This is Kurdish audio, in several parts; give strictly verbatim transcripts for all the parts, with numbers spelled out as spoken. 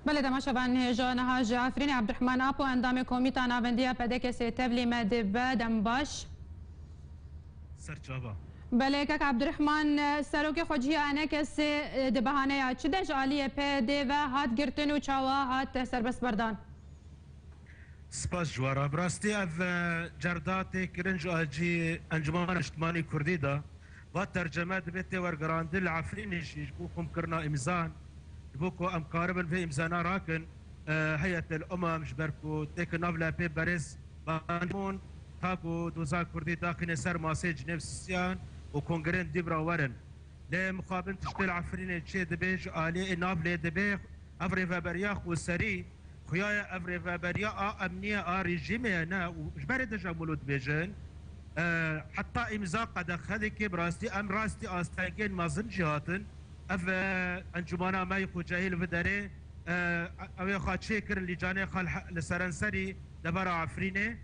Belê, temaşevan, hêja niha ji Efrînê Abdurrahman Apo, endamê Komîta Navendiya P D K S'ê tevlî me dibe. Dem baş. Ser çava. Belê, kek Abdurrahman, serokê xweciya E N K S'ê, e, di behaneya çi de ji aliyê P Y D'ê ve hat girtin û çawa hat serbestberdan? Spas ji we re. Bi rastî ev, e, cerda tê kirin ji alî Encûmena Niştimanî Kurdî de. Va terceme dibe tê wergerandin li Efrînê jî ji bo komkirina îmzan, ji bo ku em karibin vê îmzana rakin, e, Heyetel Umem, ji ber ku tê ki nav lepê berêz Ban Ki-moon, ta ku doza Kurdî daxîne ser masê Cinêv sisiyan û kongreyên dî bi re werin. Lê mixabin tiştê li Efrînê çê dibe, ji aliyê nav lê dibe, ev rêveberiya xweserî, xuya ye, ev rêveberiya a emniyê a rejîmê ye, ne, û ji berê deja mûlû dibêjin, e, heta îmza qedexe dike, bi rastî em rastî astengên mezin jî hatin. Ev, e, encûmana me yê xwecehî li vê derê, e, ew ê xwe çêkirin lîcanê xwe li he-, li serenserî devera Efrînê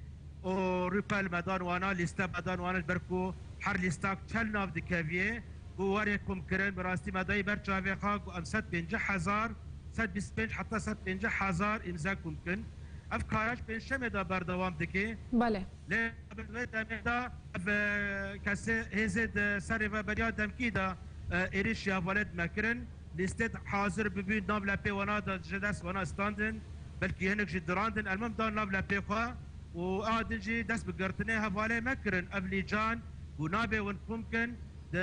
û rûpel me dan wana, lîste me dan wana, ji ber ku her lîstak çel nav dikeviyê, ku werê komkirin, bi rastî me dayî ber çavê xwe ku em sed pêncî hezar, sed bîst pênc heta sed pêncî hezar îmze kom kin. Ev kara ji pêncşemê de berdewam dike. Belê. Lê di vê demê de ev, e, kesê hêzê di ser rêveberiya demkî de, e, êrîşî hevalê di me kirin. Lîstê hazir bibûn, nav lepê wana de ji dest wana standin, belkî hinek jî dirandin, elmam dan nav lepê xwe û a din jî dest bi girtinê hevalê me kirin. Ev lîcan ku nabê win kom kin, di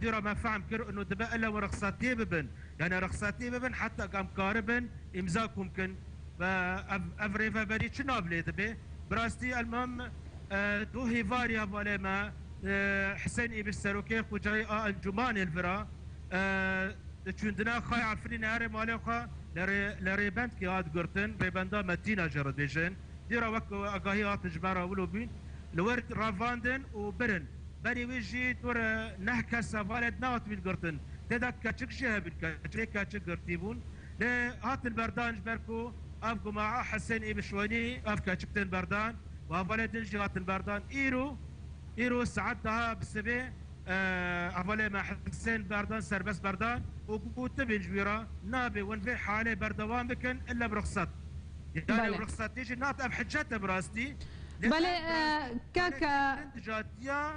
dûra me fehm kir, û dibe ele win rexsetiyê bibin. Yani rexsetiyê bibin, heta ku em karibin îmza kom kin. Ve ev, ev rêveberî çi nav lê dibe? Bi rastî elmam, e, du hêvarî hevalê me, e, Hisên Îbiş, serokê xwecayî a encûmanê li vira, e, di çûndina xwe Efrînê herê malê xwe li rê-, li rêbendkê hat girtin, rêbenda Metîna jê re dibêjin. Dîra wek agahî hatin ji me re wilo bûn, li wir revandin û birin. Berî wî jî dûr neh kes hevalê nehatibîn girtin. Tê de keçik jî hebûn, keçik, lê keçik girtî bûn. Lê hatin berdan ji ber ku ev gumaa Hisên Îbiş wenî ev keçik tên berdan û hevalê din jî hatin berdan. Îro, îro saet daha bi sibê, e, hevalê me Hisên berdan, serbest berdan û gotibin ji wî re, nabê win vê halê berdewam bikin, illa bi rexset. Yani Belê. Rexsetê jî nat ev hicet e bi rastî. Lê Belê, ev bi rastî e, kek, e, dijatiya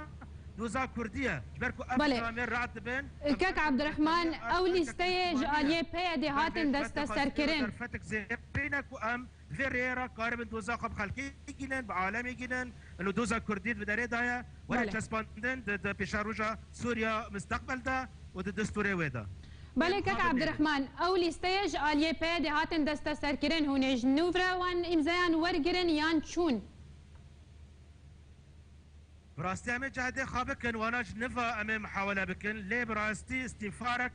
doza Kurdî ye. Ji ber ku ev Belê. Camê rahat dibin, E, ev kek Abdurrahman, ev ew lîsteyê ji aliyê P Y D'ê hatin desteserkirin. Derfetek zêrîne ku em vê rêyê re karibin doza xwe bi xelkê gînin, bi alemê gînin. Ino doza Kurdî di derê de ye. Were Belê. Çespandin di, di pêşeroja Sûriya mustaqbel de û di destûrê wê de. Belê, kek Abdurrahman, ew lîsteyê ji aliyê P Y D'ê hatin desteserkirin, hûn ê ji nû re wan îmzeyan wergirin yan çûn? Bi rastî em ê cehdê xwe bikin, wana ji niva em ê muhawele bikin. Lê bi rastî îstînfarek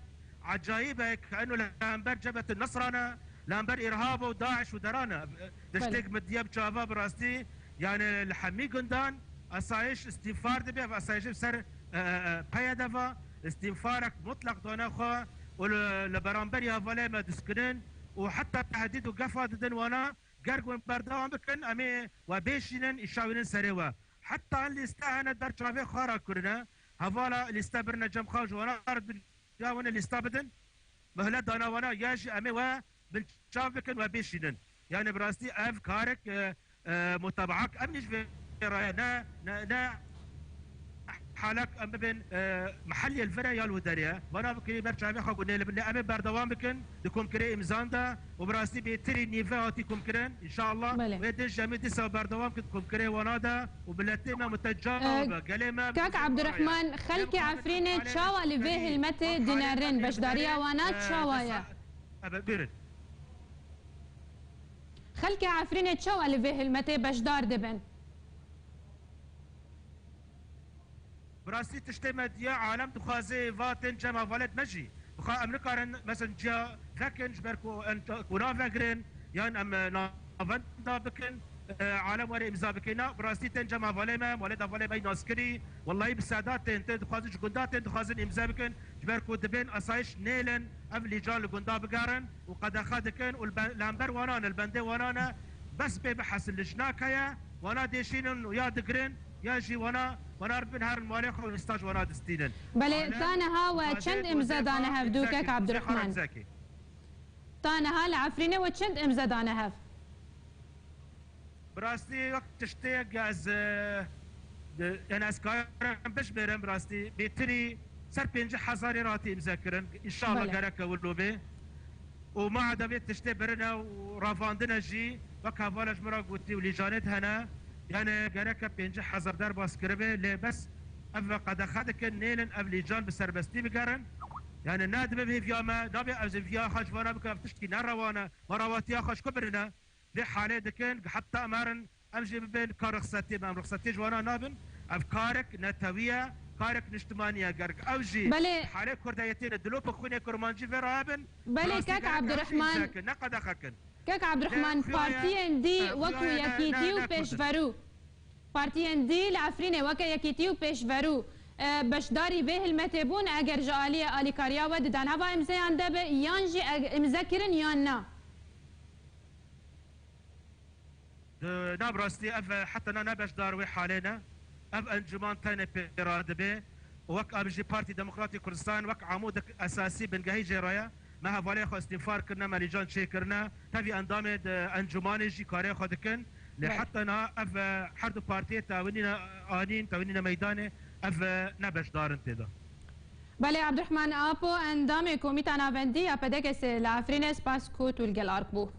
ecayîb e, ke eno li hember Cebhetê Nusra ne, li hember Îrhab û DAIŞ û deran e. Belê. Tiştek min diye bi çava bi rastî, yani li hemî gundan asayiş îstînfar dibe, ev asayişê ser, e, e, e, P Y D ve îstînfarek mutlaq dane xwe û li, li beramberî hevalê me diskinin û heta tehdîd û gefa didin wana, ger win berdewam bikin, em ê we bêşînin, îşa wînin serê we. Heta lîste hene ber çavê xwe re kirine, hevala lîste birine cem xwe ji wana re bin, ya wine lîsta bidin, muhlet dana wana, ya jî em ê we binçav bikin, we bêşînin. Yani bi rastî ev karek, e, e, mutabak em nî ji vê raya ne, ne, ne halak em bibin, e, mehellê li vir e ya li derê ye. Vana bikirî ber çavê xwe ku nê li bin, lê em ê berdewam bikin di komkirê îmzan de û bi rastî bêtirî nîve hatî komkirin. Înşallah Belê. Wê din ji em ê dîsa berdewam kin komkirê wana de û miletê me muteca E, be, gelê me Kak Ebdurehman, xelkê Efrînê çawa li vê hilmetê dinerin? Beşdariya wana çawa ye? Ebe, buyurun. Xelkê Efrînê çawa li vê hilmetê beşdar dibin? Bi rastî tiştê me diye alem dixwaze va tên cem hevalêt me jî. Bixwe em nikarin, mesela, ciya vekin, ji ber ku en ta-, ku navegirin, yan em, e, navenda bikin, e, alem were îmza bikin. Na, bi rastî tên cem hevalê me, malê hevalê me naskirî. Wellahî bi seda tên, tên dixwazin, ji gunda tên dixwazin îmza bikin. Ji ber ku dibên asayiş nêlin, ev lîcan li gunda bigerin û qedexe dikin û li be-, li hember wana ne, li bendê wana ne, bes pê bihesin, lijnak heye, wana dêşînin û ya digirin, ya jî wana, wana ribin herin malê xwe û lîsta ji wana distînin. Belê, ta niha we çend îmze dane hevdû, Kek Ebdurehman? Ta niha li Efrînê we çend imze dane hev? Bi rastî wek tiştê ez, e, di- yani ez karim bijmêrim bi rastî bêtirî ser pêncî hezarê re hatiye îmze kirin. Înşallah Belê. Gereke wilo bê. Û ma eda vê tiştê birine û ravandine jî wek hevala ji min re gotî û lîjanê de hene. Yani gereke pêncî hezar derbas kiribe lê bes ev ve qedexe dikin nêlin ev lîcan bi serbestî bigerin. Yani ne dibe hêviya me, nabê ez viya xwe ji vana bikim, ev tiştkî ne rewane. Me rawatiya xwe ji ku birine. Vê halê dikin, heta em herin, em jî bibin ka rixsetê me. Em rixsetê ji wana nabin. Ev karek netewî ye, karek niştimanî ye. Ger ew jî Belê. Halê kurdayetê ne dilopek xwînê kurmancî vê raye bin. Belê, rastî kek ger ew jî Ebdurrahman. îmze kin, ne qedexe kin. Kek Ebdurrahman, Xuya ye, partiyên dî e, wekû xuya ye, ne- Yekîtî ne- û ne- Pêşverû. Partiyên dî li Efrînê weke Yekîtî û Pêşverû, e, beşdarî vê hilmetê bûn, eger ji aliyê alîkariya we di danheva îmzeyan de be, yan jî eg-, îmze kirin yan na? Di nav rastî ev heta na ne beşdar wê halê ne. Ev encûman tenê pê radibe. Wek ev jî Partî Demokratî Kurdistan wek amûdek esasî bingehî jê re ye. Me hevalê xwe îstîfar kirine, me lîcan çêkirine. Tevî endamê di encûmanê jî karê xwe dikin. Lê Belê. Heta niha ev her du partiyê tewinîne anîn, tewinîne meydanê, ev ne beşdar in tê de. Belê, Ebdurrahman Apo, endamê Komîta Navendî ya P D K S li Efrînê, spas ku tu li gel ARK bû.